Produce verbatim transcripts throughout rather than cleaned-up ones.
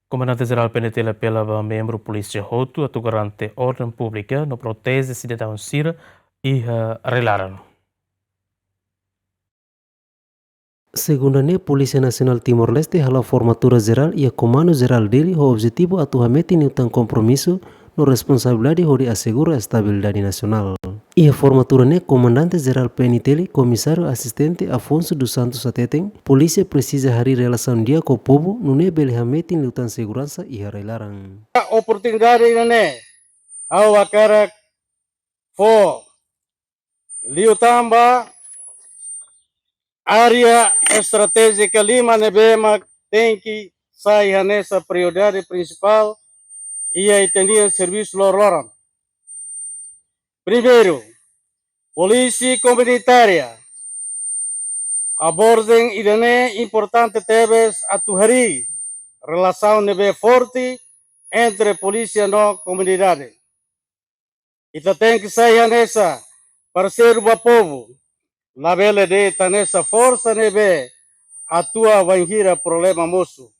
Komandante Jerál P N T L apela ba membru polísia hotu atu garante orden públika no proteje sidadaun sira iha rai-laran. Segunda ne'e, Polísia Nasionál Timor-Leste hala'o formatura jerál iha Komandu Jerál Dili ho objetivu atu hametin liután kompromisu no responsabilidade hodi asegura estabilidade nasionál. Iha formatura ne'e, Komandante Jerál P N T L, Komisáriu Asistente Afonso dos Santos hateten, polísia presiza harii relasaun di'ak ho povu, nune'e bele hametin liután seguransa iha rai-laran. Oportunidade ida-ne'e, ha'u hakarak fó liután ba área estratéjika lima ne'ebé mak tenke sai hanesan prioridade prinsipál iha ita-nia servisu loroloron. Primeiru, polísia komunitária. Abordajen ida-ne'e importante tebes atu harii relasaun ne'ebé forte entre polísia no komunidade. Ita tenke sai hanesan parseiru ba povu, labele de'it hanesan forsa ne'ebé atua bainhira problema mosu.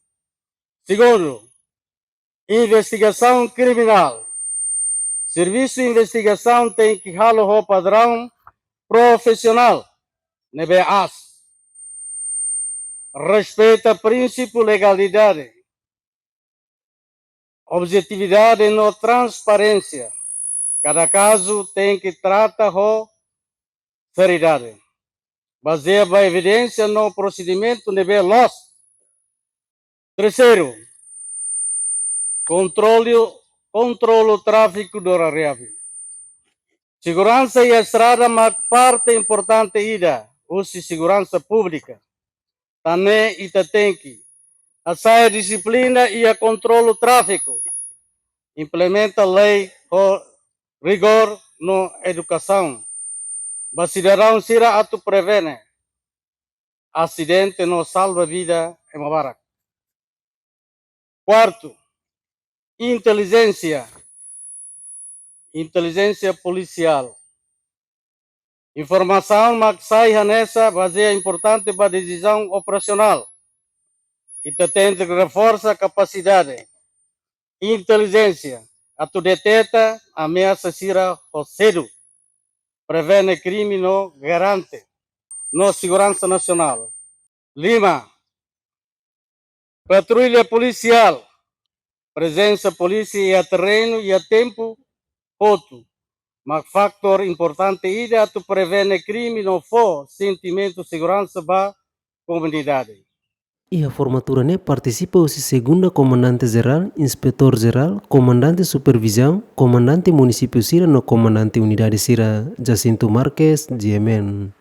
Segundu, investigasaun kriminál. Servisu investigasaun tenke halo ho padraun profisionál ne'ebé aas. Respeita prinsípiu legalidade, objetividade no transparénsia. Kada kazu tenke trata ho seriedade, bazeia ba evidénsia no prosedimentu ne'ebé loos. Terseiru, kontrolu, kontrolu tráfiku dora reavi. Seguransa iha estrada mak parte importante ida husi seguransa públika. Tan ne'e ita tenke hasa'e dixiplina iha kontrolu tráfiku, implementa lei ho rigór no edukasaun ba sidadaun sira atu prevene asidente no salva vida ema barak. Kuartu, intelijénsia. Intelijénsia polisiál. Informasaun mak sai hanesan bazeia importante ba desizaun operasionál. Ita tenke reforsa kapasidade intelijénsia atu deteta ameasa sira ho sedu, prevene krime no garante no seguransa nasionál. Lima, patrulla polisiál. Prezensa polísia iha terrenu iha tempu hotu mak fatór importante ida atu prevene krime no fó sentimentu seguransa ba komunidade. Iha formatura ne'e partisipa husi Segunda Komandante Jerál, Inspetór Jerál, Komandante Supervizaun, Komandante Munisípiu sira no Komandante Unidade sira. Jacinto Marques, G M N.